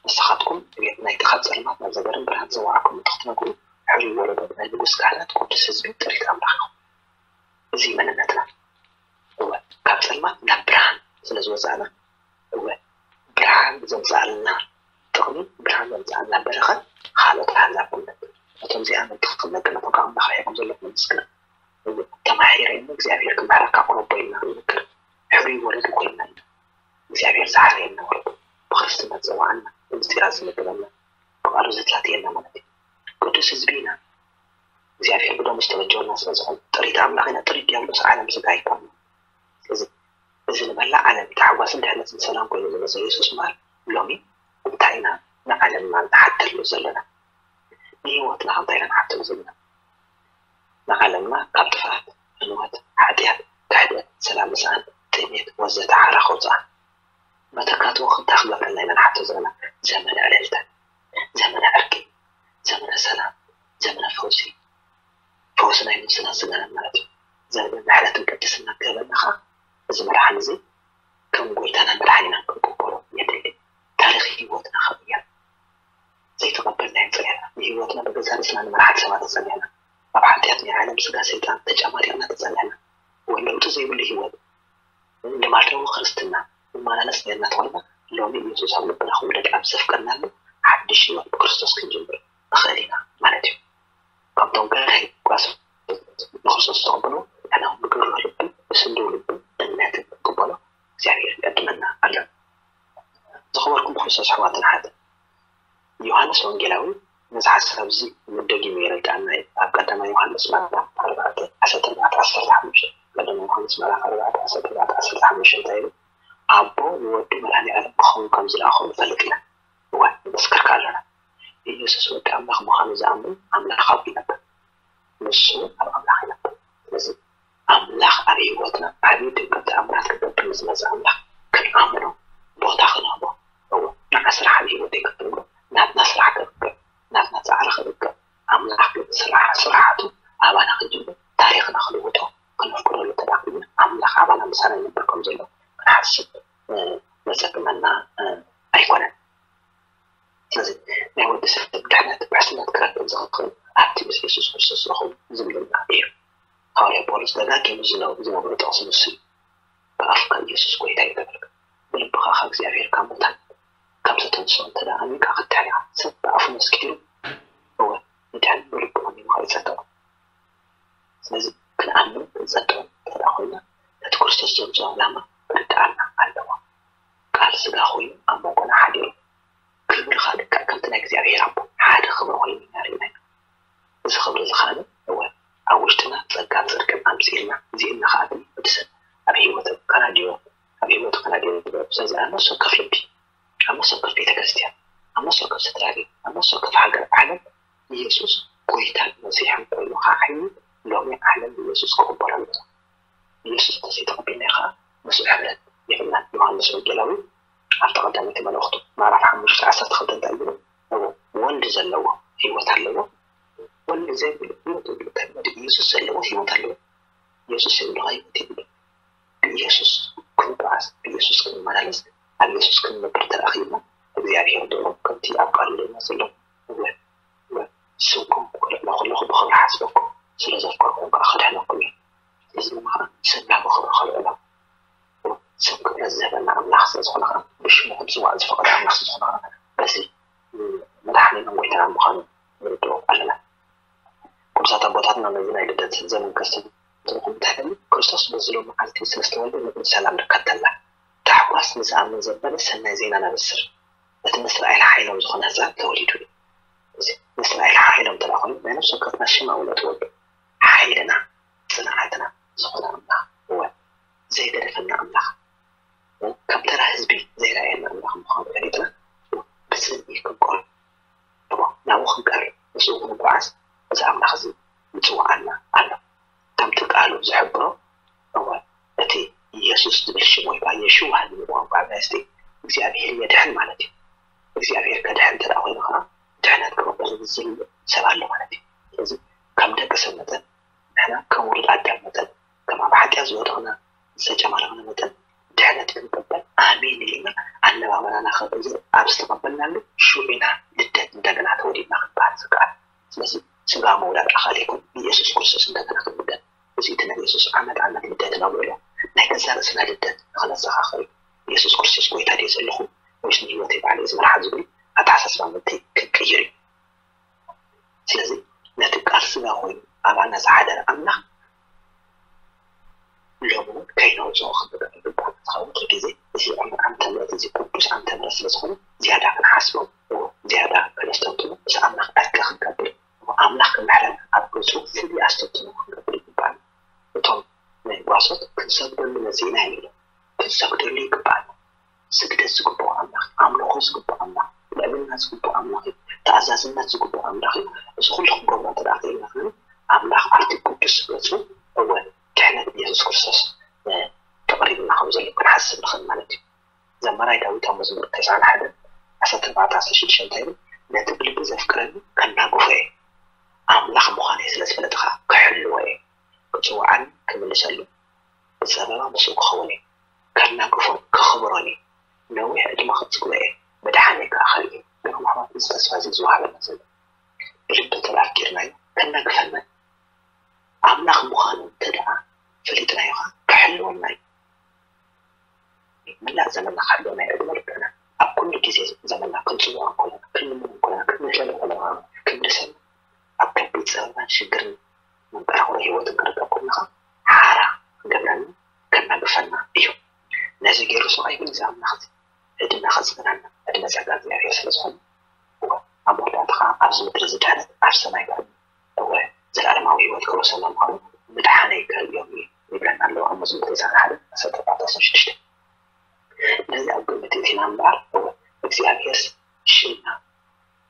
ንስኻትኩም ዕቤት ናይቲ ካብ ጸልማት ናብ ዘገርም ብርሃን ዝጸዋዕኩም ንኽትነግሩ ሕሩይ ወለዶ ናይ ንጉስ ካህናት ቅዱስ ህዝቢ ጥሪት ኣምላኽ ኢኹም። እዚ መንነትና እወ ካብ ጸልማት ናብ ብርሃን ስለ ዝወጻእና እወ ብርሃን ዘምጻኣልና ጥቕሚ ብርሃን ዘምጻኣልና በረኸት ካልኦት ኣህዛብ ኩለን እቶም እዚኣ ምጥቕም ደቂ ነቶም ካብ ኣምላኽ ርሒቖም ዘለኹ ነመስግና እወ ተማሒረ እሞ እግዚኣብሔር ክምሕረካ ቁረቦ ኢልና ክንምክር ሕሩይ ወለዱ ኮይንና ኢና እግዚኣብሔር ዝሓረየና ወለዱ ብክርስትነት ዘዋዓልና ብምስጢራት ዝምግበና ብቃሉ ዝትላትየና ማለት እዩ ቅዱስ ህዝቢ ኢና እግዚኣብሔር ብደሙ ዝተበጀወና ስለ ዝኾነ ጥሪት ኣምላኽ ኢና ጥሪት ዲያብሎስ ዓለም ስጋ ኣይኮንና ስለዚ እዚ ንመላእ ዓለም ታሕጓስን ድሕነትን ሰላም ኮይኑ ዝመፀ የሱስ እምበኣር ሎሚ እንታይ ኢና ንዓለምና ንሓተሉ ዘለና ንህይወትና ከ እንታይ ኢና ንሓተሉ ዘለና ንዓለምና ካብ ጥፍኣት ዕንወት ሓጥያት ክሕደት ሰላም ምስኣን ጥሜት ወዘተ ሓራ ከውፅኣ መተካትዎ ከ እንታይ ክገብረልና ኢና ንሓቶ ዘለና ዘመነ ዕልልታ ዘመነ ዕርቂ ዘመነ ሰላም ዘመነ ፈውሲ ፈውሲ ናይ ነብስና ስጋናን ማለት እዩ ዘመነ ምሕረትን ቅድስና ክህበና ከዓ እዚ መድሓኒ እዚ ከም ጎይታና መድሓኒና ክንቅበሎ የድሊ ታሪክ ህይወትና ክቕየር ዘይተቐበልናዮ ፀኒሕና ንህይወትና ብገዛ ርእስና ንመርሓቲ ሰባት ተፀኒሕና ኣብ ሓጢኣት ናይ ዓለም ስጋ ሰይጣን ተጨማሊቕና ተፀኒሕና እወ ለውጢ ዘይብሉ ህይወት ልማዳዊ ክርስትና ንመላለስ ነርና ተኾይና ሎሚ ኢየሱስ ኣብ ልብና ክውለድ ኣብ ዘፍቀድናሉ ሓድሽ ህይወት ብክርስቶስ ክንጅምር ንኽእል ኢና ማለት እዩ። ካብቶም ገዳይ ጓሶት ንክርስቶስ ዝተቐበሉ ንሕና እውን ብግብሪ ልብን ብስንድው ልብን እምነትን ክንቅበሎ እግዚኣብሔር ይዕድመና ኣሎ። ዝኸበርኩም ብክርስቶስ ኣሕዋትን ኣሓትን፣ ዮሃንስ ወንጌላዊ ነዚ ሓሳብ እዚ ደጊሙ የረድኣና እዩ። ኣብ ቀዳማይ ዮሃንስ ምዕራፍ ኣርባዕተ ዓሰርተ ኣርባዕተ ዓሰርተ ሓሙሽተ ቀዳማይ ዮሃንስ ምዕራፍ ኣርባዕተ ዓሰርተ ኣርባዕተ ዓሰርተ ሓሙሽተ እንታይ ኢሉ? ኣቦ ንወዱ መድሃኒዓለም ክኸውን ከም ዝለኣኾ ንፈልጥ ኢና። እወ ንመስክር ከኣ ኣሎና። ኢየሱስ ወዲ ኣምላኽ ምዃኑ ዝኣምን ኣምላኽ ኣብኡ ይነብር፣ ንሱ እውን ኣብ ኣምላኽ ይነብር። ስለዚ ኣምላኽ ኣብ ህይወትና ዓብዪ ድንቅን ተኣምራት ክገብር ንዝመጽእ ኣምላኽ ክንኣምኖ ቦታ ክንህቦ። እወ ንዓ ስራሕ ኣብ ህይወተይ ክትብሎ ናትና ስራሕ ክርከብ፣ ናትና ጻዕሪ ክርከብ፣ ኣምላኽ ግን ስራሕ ስራሓቱ ኣባና ክጅምር ታሪኽና ክልውጦ ክነፍቅደሉ ተዳኺምና ኣምላኽ ኣባና ምሳና ይነብር ከም ዘሎ ክንሓስብ ዘጸግመና ኣይኮነን። ስለዚ ናይ ወዲ ሰብ ድሕነት ውሕስነት ክረክብ ዝኽእል ኣብቲ ምስ የሱስ ክርስቶስ ዝረኽቡ ዝምድና እዩ። ሃዋርያ ጳውሎስ ደጋጊሙ ዝነ- ዝነግሮ ጥቕሲ ንሱ እዩ። ብኣፍካ ኢየሱስ ጐይታ እዩ ተበልካ፣ ብልብኻ ኸኣ እግዚኣብሔር ካብ ሙታን ከም ዘተንስኦ እንተ ደኣ ኣሚንካ ክትድሕን ኢኻ። ሰብ ብኣፉ መስኪሩ እወ ይድሕን፣ ብልቡ ኣሚኑ ኸኣ ይጸድቕ። ስለዚ ክንኣምን ክንጸድቕን እንተ ደኣ ኾይንና ነቲ ክርስቶስ ዘምጽኦ ዕላማ ክርድኣና ኣለዎ። ቃል ስጋ ኮይኑ ኣብ መንጎና ሓዲሩ ክብሪ ከኣ ልክዕ ከምቲ ናይ እግዚኣብሔር ኣቦ ሓደ ክብሪ ኮይኑ ኢና ርኢናዮ። ዝኸኣለ እወ ኣብ ውሽጥና ጸጋን ጽድቅን ኣምጽእልና እዚእልና ከኣ እቲ ሰብ ኣብ ህይወቱ ከናድዮ ኣብ ህይወቱ ከናድዮ ስለዚ ኣብ ነፍሲ ወከፍ ልቢ ኣብ ነፍሲ ወከፍ ቤተክርስትያን ኣብ ነፍሲ ወከፍ ስድራ ቤት ኣብ ነፍሲ ወከፍ ሃገር ዓለም ኢየሱስ ጎይታን መሲሕን ኮይኑ ከዓ ኮይኑ ሎሚ ዓለም ኢየሱስ ክቕበሎ ኣለዎ። ኢየሱስ እንተዘይተቐቢልና ከዓ ምስኡ ሕብረት የብልናን። ዮሃንስ ወንጌላዊ ኣብቲ ቀዳመይቲ መልእኽቱ ምዕራፍ ሓሙሽተ ዓሰርተ ክልተ እንታይ ይብል? እወ ወልድ ዘለዎ ህይወት ኣለዎ፣ ወልድ ዘይብሉ ህይወት የብሉ። ከም ወዲ ኢየሱስ ዘለዎ ህይወት ኣለዎ። ኢየሱስ ዘይብሉ ከዓ ህይወት የብሉ። ብኢየሱስ ክንጓዓዝ፣ ብኢየሱስ ክንመላለስ፣ ኣብ ኢየሱስ ክንነብር ተረኺብና እግዚኣብሔር ደሎ ከምቲ ኣብ ቃሉ ደማ ዘሎ እወ እወ ስምኩም ክልዕሎ ከለኹ ብኽብሪ ሓስበኩም ስለ ዘፍቀርኩም ከዓ ከድሕነኩም እየ። እዚ ድማ ከዓ ስምና ብኽብሪ ከልዕሎ ስም ክብረት ዝህበና ኣምላኽ ስለ ዝኾነ ከዓ ብሽሙ ክንፅዋዕ ዝፈቐደ ኣምላኽ ስለ ዝኾነ ከዓ በዚ መድሓኒና ጎይታና ምዃኑ ንርድኦ ኣለና። ቅዱሳት ኣቦታትና ነዚ ናይ ልደት ዘመን ከስተንትንኹም እንተሃልዩ ክርስቶስ በዚ ሎም መዓልቲ ስለ ዝተወልደ ምድሪ ሰላም ርከብተላ። ታሕጓስ ንዝኣምን ዘበለ ሰናይ ዜና ነብስር። እቲ ንእስራኤል ሓይሎም ዝኾነ ህፃን ተወሊዱ እዩ። እዚ ንእስራኤል ሓይሎም እንተ ኮይኑ ናይ ነፍሲ ወከፍና ሽም ኣውለጥወሉ ሓይልና ጽንዓትና ዝኾነ ኣምላኽ እወ ዘይገደፈና ኣምላኽ ከም ተራ ህዝቢ ዘይረኣየና ኣምላኽ ምዃኑ ፈሊጥና ብጽልኢ ክንቆርቦ ናብኡ ክንቀርብ ምስኡ ክንጓዓዝ እዚ ኣምላኽ እዚ ይጽውዓና ኣሎ። ከምቲ ቃሉ ዝሕብሮ እወ እቲ ኢየሱስ ዝብል ሽም ወይ ከዓ የሽዋ ዝብል ቋንቋ ዕብራይስጢ እግዚኣብሔር የድሕን ማለት እዩ። እግዚኣብሔር ከድሕን እንተ ኮይኑ ከዓ ድሕነት ክቕበል ዝዝል ሰብ ኣሎ ማለት እዩ። ስለዚ ከም ደቂ ሰብ መጠን ንሕና ከም ውሉድ ኣዳም መጠን ከም ኣብ ሓጢኣት ዝወደቕና ዝተጨማለቕና መጠን ድሕነት ክንቅበል ኣሜን ኢልና ኣነባበናና ክንቅይር ኣብ ዝተቐበልናሉ ሽዑ ኢና ልደት እንደገና ተወሊድና ክንበሃል ዝከኣል። ስለዚ ስጋ ምውላድ ኣኻል ይኹን ብኢየሱስ ክርስቶስ እንደገና ክንውለድ እዚ እቲ ናይ ኢየሱስ ዓመት ዓመት ልደት ነብዕሎ ናይ ገዛ ርእስና ልደት ንኽነዘኻኽር እዩ። ኢየሱስ ክርስቶስ ጎይታ ድየ ዘለኹ ወይስ ንህይወተይ ባዕለይ ዝመርሓ ዝብል ኣተሓሳስባ መብተይ ክቅይር እዩ። ስለዚ ነቲ ቃል ስጋ ኮይኑ ኣባና ዝሓደረ ኣምላኽ ሎሚ እውን ከይነውፅኦ ክንጥቀም ይግባእ። ዝኸውን ግዜ እዚ ዓመተ ምሕረት እዚ ቅዱስ ዓመተ ምሕረት ስለዝኾነ ዝያዳ ክንሓስቦ ዝያዳ ክነስተንትኖ ምስ ኣምላኽ ዕርቂ ክንገብር ኣምላኽ ክምሕረና ኣብ ገፁ ፍሉይ ኣስተንትኖ ክንገብር ይግባእ። እቶም ናይ ጓሶት ክንሰግደሉ መፂእና እዮም ኢሎም ክንሰግደሉ ይግባእ። ስግደት ዝግብኦ ኣምላኽ፣ ኣምልኾ ዝግብኦ ኣምላኽ፣ ልዕልና ዝግብኦ ኣምላኽ እዩ። ተኣዛዝነት ዝግብኦ ኣምላኽ እዩ። እዚ ኩሉ ክንገብሮ እንተ ደኣ ክኢልና ከኣ ኣምላኽ ኣብቲ ቅዱስ ገጹ እወ ድሕነት ብየሱስ ክርስቶስ ተቕሪብና ከም ዘሎ ክንሓስብ ንኽእል ማለት እዩ። ዘማራይ ዳዊት ኣብ መዝሙር ተስዓን ሓደን ዓሰርተ ኣርባዕተ ዓሰርተ ሽዱሽተ እንታይ ይብል? ነቲ ብልቢ ዘፍቅረኒ ከናግፎ እየ፣ ኣምላኽ ምዃነይ ስለ ዝፈለጠ ኸኣ ክሕልዎ እየ፣ ክጽውዓኒ ክምልሰሉ ብጸበባ ምስኡ ክኸውን እየ። ከናግፎን ከኽብሮን እዩ። ነዊሕ ዕድመ ከጽግቦ እየ፣ መድሓነይ ከኣ ከርኢ እየ። ገርም ኣሕዋት፣ እዚ ተስፋ እዚ ዝወሃበና ዘሎ ብልቢ እንተ ኣፍቂርናዮ ከናግፈና እዩ። ኣምላኽ ምዃኑ እንተ ደኣ ፈሊጥናዮ ኸኣ ከሕልወና እዩ። መላእ ዘመንና ከሕልወና እዩ። ዕድመ ልክዕና ኣብ ኩሉ ግዜ ዘመንና ክንጽውዖ እንከለና፣ ክንልምኖ እንከለና፣ ክንምህለሎ እንከለና፣ ክምልሰልና ኣብ ከቢድ ጸበባን ሽግርን መንቀራቕሮ ህይወትን ክንርከብ ከለና ኸኣ ሓራ ክገብረና ከናግፈና እዩ። ነዚ ገይሩ ስቕ ኣይብል እዚ ኣምላኽ እዚ። ዕድመ ከጽግነና፣ ዕድመ ጸጋ እግዚኣብሔር ስለ ዝኾነ፣ እወ፣ ኣብ መወዳእታ ኸኣ ኣብዚ ምድሪ እዚ ድሕነት፣ ኣብ ሰማይ ግን፣ እወ፣ ዘለኣለማዊ ህይወት ክወርሰና ምዃኑ ምድሓነይ ከርእዮም እዩ ይብለና ኣሎ ኣብ መዝሙር ተስዓን ሓደን ዓሰርተ ኣርባዕተ ዓሰርተ ሽዱሽተ። ነዚ ኣብ ግምት እቲና እምበኣር፣ እወ፣ እግዚኣብሔርስ ሽምና፣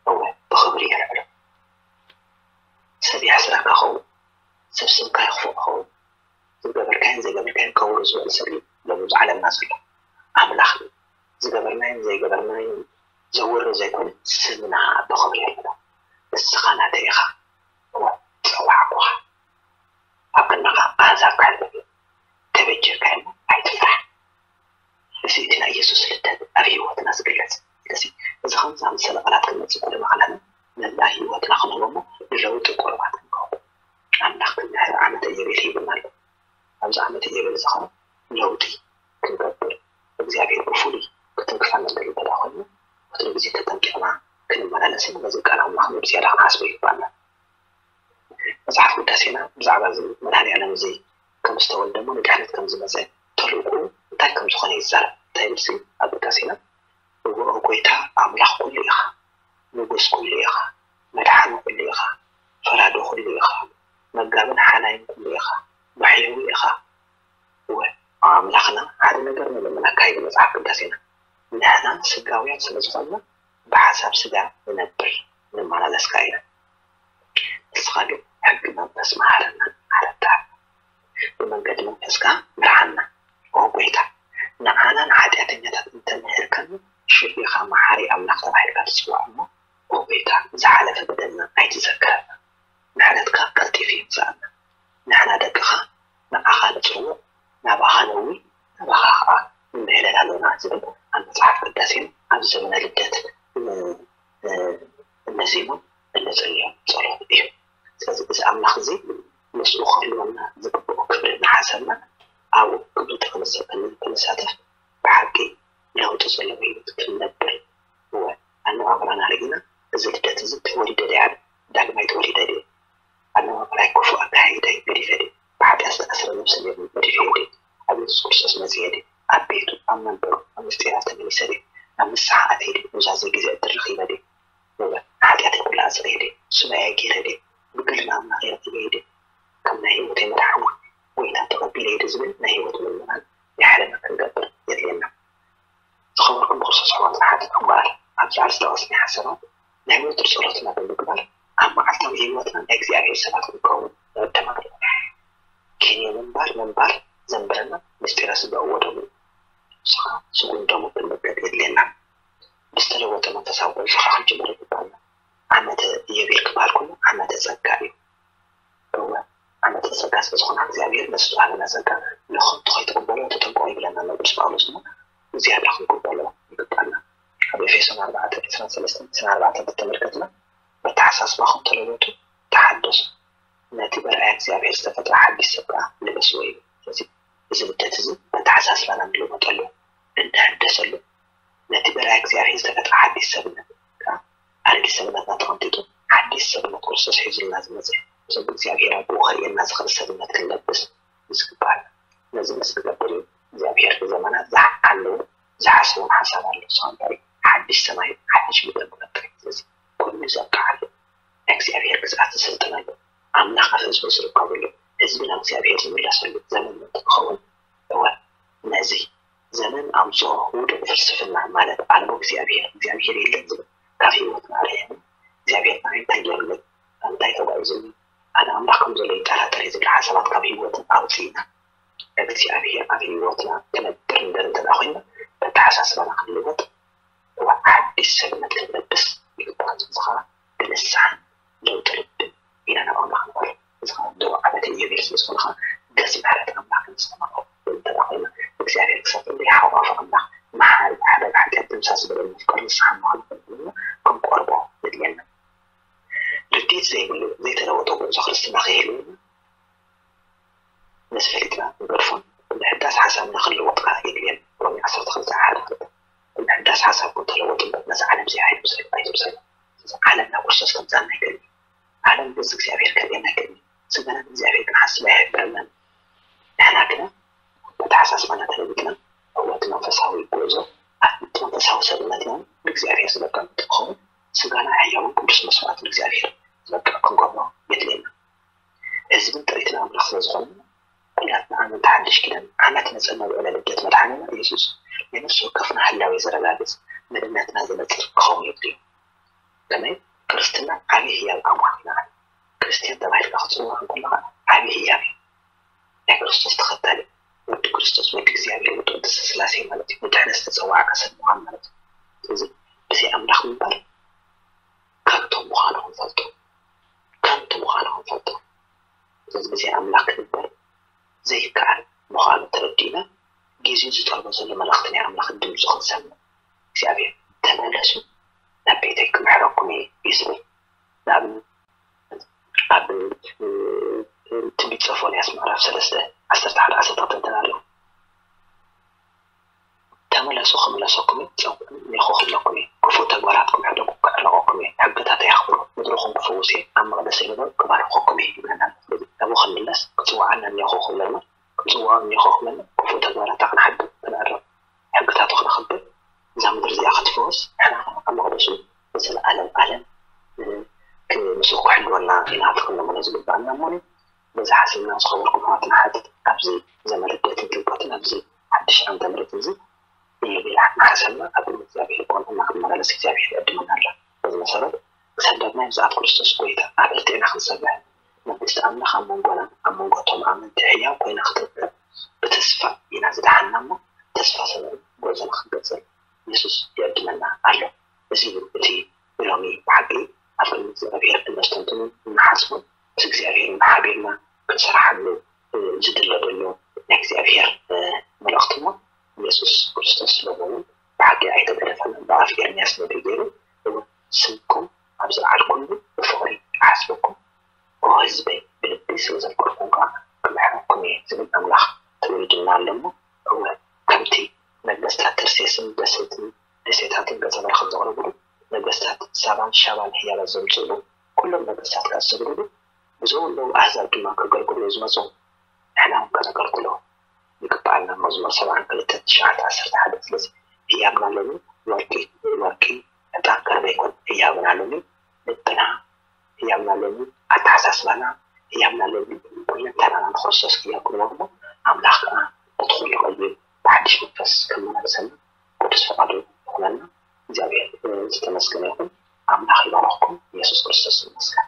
እወ፣ ብኽብሪ የልዕሎ። ሰብ የሕስረካ ኸውን፣ ሰብ ስምካ የኽፍኦ ኸውን፣ ዝገበርካዮን ዘይገበርካዮን ከውሩ ዝበል ሰብ እዩ ሎሚ ኣብዚ ዓለምና ዘሎ። ኣምላኽ ዝገበርናዮን ዘይገበርናዮን ዘውሪ ዘይኮነ ስምና ብኽብሪ የልዕሎ። ንስኻ ናተይ ኢኻ፣ እወ፣ ጸዋዕኩኻ። ኣብ ክንድኻ ኣህዛብ ከሕልፍ እየ፣ ተበጀርካዮ እሞ ኣይትፍራሕ። እዚ እቲ ናይ የሱስ ልደት ኣብ ህይወትና ዝግለጽ። ስለዚ እዚ ከም ዝኣመሰለ ቃላት ክመጽእ ኩሉ መዓልታትና መላእ ህይወትና ክንህቦ እሞ ንለውጢ ቁሩባት ክንከውን። ኣምላኽ ክምሕር ዓመተ ኢዮቤል ሂቡና ኣሎ። ኣብዚ ዓመተ ኢዮቤል እዚ ኸኣ ለውጢ ክንገብር እግዚኣብሔር ብፍሉይ ክትንክፈና ዝደሊ እንተ ደኣ ኮይኑ ወትሩ ግዜ ተጠንቂቕና ክንመላለስን ነዚ ቃል ኣምላኽ ብዝያዳ ክንሓስቦ ይግባና። መጽሓፍ ቅዳሴና ብዛዕባ እዚ መድሃኔ ዓለም እዚ ከም ዝተወልደ እሞ ንድሕነት ከም ዝመጸ ተልእኮኡ እንታይ ከም ዝኾነ ይዛረብ። እንታይ ይብል ሲ ኣብ ቅዳሴና? ንጉሆ ጎይታ ኣምላኽ ኩሉ ኢኻ፣ ንጉስ ኩሉ ኢኻ፣ መድሓኒ ኩሉ ኢኻ፣ ፈራዲ ኩሉ ኢኻ፣ መጋብን ሓላይን ኩሉ ኢኻ፣ ባሕያዊ ኢኻ። እወ፣ ኣምላኽና ሓደ ነገር ንልምነካ ይብል መጽሓፍ ቅዳሴና። ንሕና ስጋውያን ስለ ዝኾንና ብሓሳብ ስጋ ንነብር ንመላለስ ከኣ ኢና። ንስኻ ግን ሕጊ መንፈስ መሃረና፣ ሓረታ። ብመንገዲ መንፈስካ ምርሓና። ኦ ጎይታ፣ ንዓና ንሓጢኣተኛታት እንተምሕርከና፣ ሽዑ ኢኻ መሓሪ ኣምላኽ ተባሂልካ ትጽዋዕ እሞ፣ ኦ ጎይታ፣ ዝሓለፈ በደልና ኣይትዘክረና። ምሕረትካ ቀልጢፉ ይምጽኣና። ንሕና ደቅኻ ንዓኻ ንጽውዕ፣ ናባኻ ነዊ፣ ናባኻ ኸኣ ንምሕለል ኣሎና ዝብል ኣብ መጽሓፍ ቅዳሴን ኣብ ዘመነ ልደት እነዜሞን እነጽልዮን ጸሎት እዩ። ስለዚ እዚ ኣምላኽ እዚ ምስኡ ክህልወና ዝግብኦ ክብሪ እናሓሰብና ኣብኡ ክብሪ ክንሳተፍ ብሓቂ ለውጢ ዘለዎ ህይወት ክንነብር እወ ኣነባብራና ርኢና እዚ ልደት እዚ ተወሊደ ድያ ዳግማይ ተወሊደ ድየ ኣነባብራይ ክፉእ ኣካያይዳይ ገዲፈ ድየ ብሓጢኣት ዝተኣስረ ነብሲ ገዲፈ ድየ ኣብ የሱስ ክርስቶስ መጺኤ ድየ ኣብ ቤቱ ኣብ መንበሩ ኣብ ምስጢራት ተመሊሰ ድየ ኣብ ንስሓ ኣትየ ድየ ኑዛዜ ግዜ ዕድል ረኺበ ድየ እወ ንሓጢኣተይ ኩላ ኣጽርየ ድየ ሱባኤ ገይረ ድየ ብግሊ ንኣምላኸይ ረኺበዮ ድየ ከም ናይ ህይወተይ መድሓኒ ጎይታ ተቐቢለዮ ድየ ዝብል ናይ ህይወት ምልምማን ይሓለና ክንገብር የድልየና። ዝኸበርኩም ብክርስቶስ ኣሕዋትን ሓትት እጓል ኣብዚ ኣርእስቲ ጠቐስናይ ሓሳባት ናይ ወትሩ ጸሎትና ብምግባር ኣብ መዓልታዊ ህይወትና ናይ እግዚኣብሔር ሰባት ክንከውን ንዕደም ኣለና። ኪንዮ ምንባር ምንባር ዘንብረና ምስጢረ ስጋኡ ወደሙ ንሱ ኸኣ ስግኡን ደሙን ክንምገብ የድልየና። ብዝተለወጠ መንፈሳዊ ቁልፊ ኸኣ ክንጅምር ይግባና። ዓመተ ኢዮቤል ክበሃል ከሎ ዓመተ ጸጋ እዩ። እወ ዓመተ ጸጋ ስለ ዝኾነ እግዚኣብሔር ነዚ ዝወሃበና ጸጋ ንኸንቱ ከይትቕበልዎ ተጠንቀቑ ይብለና ኣሎ ቅዱስ ጳውሎስ እሞ እግዚኣብሔር ክንቅበሎ ይግባና። ኣብ ኤፌሶን ኣርባዕተ ዕስራን ሰለስተን ዕስራን ኣርባዕተን እንተተመልከትና በተሓሳስባኹም ተለወጡ ተሓደሱ ነቲ በርኣያ እግዚኣብሔር ዝተፈጥረ ሓዲሽ ሰብ ከኣ ልበስዎ ይብል። ስለዚ እዚ ልደት እዚ ኣተሓሳስባና ንልወጠሉ እንሕደሰሉ ነቲ በርኣያ እግዚኣብሔር ዝተፈጥረ ሓዲሽ ሰብነት ከኣ ኣረጊት ሰብነትና ተቐንጢጡ ሓዲሽ ሰብነት ክርስቶስ ሒዙልና ዝመጸ ሰብ እግዚኣብሔር ኣቦኡ ከርእየና ዝኽእል ሰብነት ክንለብስ እዩ ዝግባና። ነዚ ምስ ክገብር እዩ እግዚኣብሔር ንዘመናት ዝሓለዎ ዝሓሰቦን ሓሳብ ኣሎ። ንሱ እንታይ ሓዲሽ ሰማይ ሓዲሽ ምድሪ ክፈጥር እዩ። ስለዚ ኩሉ ዘብቅዓሉ ናይ እግዚኣብሔር ግዝኣት ዝስልጥነሉ ኣምላኽ ኣብ ህዝቡ ዝርከበሉ ህዝቢ ናብ እግዚኣብሔር ዝምለሰሉ ዘመን ምእንቲ ክኸውን እወ ነዚ ዘመን ኣምጽኦ ውዱቕ ፍልስፍና ማለት ኣልቦ እግዚኣብሔር እግዚኣብሔር የለን ዝብል ካብ ህይወትና ኣርሒቕና እግዚኣብሔር ንዓይ እንታይ ገይሩለይ እንታይ ተጓዒዙኒ ኣነ ኣምላኽ ከም ዘሎ ይጠራጠር እየ ዝብል ሓሳባት ካብ ህይወትና ኣውፂእና እግዚኣብሔር ኣብ ህይወትና ክነብር ንደሊ እንተ ኮይና በተሓሳስባና ክንልወጥ እዋ ሓድሽ ሰብነት ክንለብስ ይግባእ። እዚ ከዓ ብንስሓን ለውጢ ልብን ኢና ናብ ኣምላኽ ንቐርብ። እዚ ከዓ ድሮ ዓመተ ኢዮቤል ስለ ዝኾነ ከዓ ገጽ ምሕረት ኣምላኽ ክንሰማምዖ እንተዳ ኮይና እግዚኣብሔር ክሳብ ክንደይ ሓቋፊ ኣምላኽ መሓሪ ሓዳግ ሓጢኣት ደምሳስ ዝበለና ፍቅር ንስሓ ምዃኑ ክንፈልጥ ክንቆርቦ የድልየና። ርድኢት ዘይብሉ ዘይተለወጠ ጉዕዞ ክርስትና ከይህልወና ነዚ ፈሊጥና ክንገድፎን ብምሕዳስ ሓሳብና ክንልወጥ ከዓ የድልየና። ሮሜ ዓሰርተ ክልተ ሓደ ክልተ ብምሕዳስ ሓሳብኩም ተለወጡ እምበር ነዚ ዓለም እዚ ኣይምሰሉ ኣይትምሰሉ። ስለዚ ዓለም ናብ ክርስቶስ ከምፅኣና ኣይክእልን እዩ። ዓለም ገፅ እግዚኣብሔር ከርእየና ኣይክእልን እዩ። ስጋና ንእግዚኣብሔር ክንሓስብ ኣይሕብረናን እዩ። ንሕና ግና በተሓሳስባና ተለዊጥና ህይወት መንፈሳዊ ጉዕዞ ኣብቲ መንፈሳዊ ሰብነትና ንእግዚኣብሔር ዝበቅዕ ምእንቲ ክኸውን ስጋና ሕያውን ቅዱስ መስዋዕት ንእግዚኣብሔር ዝበቅዕ ክንገብሮ የድልየና። ህዝብን ጥሪት ንኣምላኽ ስለ ዝኾንና ኩላትና ኣመንቲ ሓድሽ ኪዳን ዓመት መጸና ውዕለ ልደት መድሓኒና ኢየሱስ ናይ ነፍሲ ወከፍና ህላዌ ዘረጋግጽ መንነትና ዘነጽር ክኸውን የድልዮ። ከመይ ክርስትና ዓቢ ህያብ ኣምሃርና ክርስትያን ተባሂልካ ክትጽዋዕ እንከለኻ ዓቢ ህያብ እዩ። ናይ ክርስቶስ ተኸታሊ ወዲ ክርስቶስ ወዲ እግዚኣብሔር ወዲ ቅድስተ ስላሴ ማለት እዩ። ንድሕነት ዝተጸዋዕካ ሰብ ምዃን ማለት እዩ። ስለዚ ብዘይ ኣምላኽ ምንባር ከንቶ ምዃኑ ክንፈልጦ ከንቶ ምዃኑ ክንፈልጦ ስለዚ ብዘይ ኣምላኽ ክንበር ዘይከኣል ምዃኑ ተረዲእና ጊዜኡ ዝጠልቦ ዘሎ መልእኽቲ ናይ ኣምላኽ ድምፁ ክንሰምዕ እግዚኣብሔር ተመለሱ ናብ ቤተይ ክምሕረኩም እየ እዩ ዝብል። ንኣብነት ኣብ ትንቢት ሶፎንያስ ምዕራፍ ሰለስተ ዓሰርተ ሓደ ዓሰርተ ክልተ እንተና ኣሎ ተመለሱ ክምለሰኩም እየ ፀውዕኒ እኔኹ ክብለኩም እየ ክፉእ ተግባራትኩም ሕደጉ ክዕረቐኩም እየ ሕግታተይ ኣኽብሩ ምድርኹም ክፍውስ እየ ኣብ መቕደሰይ ንበሩ ክባርኸኩም እየ ይብለና ኣሎ። ስለዚ ናብኡ ክንምለስ ክፅውዓና እኔኹ ክብለና ክንፅውዖ እኔኹ ክብለና ክፉእ ተግባራታ ክንሓድግ ክንዕረቕ ሕግታቱ ክነኽብር እዛ ምድሪ እዚኣ ክትፍወስ ንሕና ከዓ ኣብ መቕደሱ ንዘለኣለም ኣለም ምስኡ ክሕልወና ኢና እሞኒ በዚ ሓሲብና ዝኸበርኩም ኣሕዋትን ኣሓትን ኣብዚ ዘመን ልደትን ጥምቀትን ኣብዚ ሓድሽ ዓመተ ምህረት እዚ እዩ ኢልና እናሓሰብና ኣብ ቅድሚ እግዚኣብሔር ብቕንዕና ክንመላለስ እግዚኣብሔር ይዕድመና ኣሎ። በዚ መሰረት ክሳብ ዳግማይ ምጽኣት ክርስቶስ ጎይታ ኣብ ክልቴና ክንጸንሕ መንግስቲ ኣምላኽ ኣብ መንጎና ኣብ መንጎ እቶም ኣመንቲ ሕያው ኮይና ክትርከብ ብተስፋ ኢና ዝደሓንና እሞ ተስፋ ሰኒቕና ጉዕዞና ክንቅጽል የሱስ ይዕድመና ኣሎ። እዚ እዩ እቲ ብሎሚ ብሓቂ ኣብ ቅድሚ እግዚኣብሔር እነስተንትኖን እንሓስቦን ምስ እግዚኣብሔር እውን ሓቢርና ክንሰርሓሉ ዝድለ ዘሎ ናይ እግዚኣብሔር መልእኽቲ እሞ የሱስ ክርስቶስ ሎሚ እውን ብሓቂ ኣይተገደፈን። ብኣፍ ኤርምያስ ነቢይ ገይሩ እውን ስምኩም ኣብ ዝለዓልኩሉ ብፍቕሪ እሓስበኩም፣ ኦ ህዝበይ ብልቢ ስለ ዘፍቀርኩም ከዓ ክምሕረኩም እየ ዝብል ኣምላኽ ተወሊዱና ኣሎ እሞ እወ ከምቲ ነገስታት ተርሴስን ደሴትን ደሴታትን ገጸ በረኸት ዘቕረብሉ ነገስታት ሳባን ሻባን ህያባት ዘምፅእሉ ኩሎም ነገስታት ከዓ ዝሰግድሉ ብዘለዉ ኣህዛብ ድማ ከገልግሉ ዝመፁ ንሕና እውን ከነገልግሎ ይግባኣና። መዝሙር ሰብዓን ክልተ ትሽዓተ ዓሰርተ ሓደ ስለዚ ህያብና ሎሚ ወርቂ ወርቂ ዕጣን ከርበ ይኮን ህያብና ሎሚ ልብና ህያብና ሎሚ ኣተሓሳስባና ህያብና ሎሚ ኩለንተናና ንክርስቶስ ህያብ ክንወግሞ ኣምላኽ ከዓ እቲ ኩሉ ቀይሩ ብሓድሽ መንፈስ ከመላልሰና ቅዱስ ፈቃዱ ይኹነልና። እግዚኣብሔር ዝተመስገነ ይኹን። ኣምላኽ ይባረኽኩም። ኢየሱስ ክርስቶስ ይመስገን።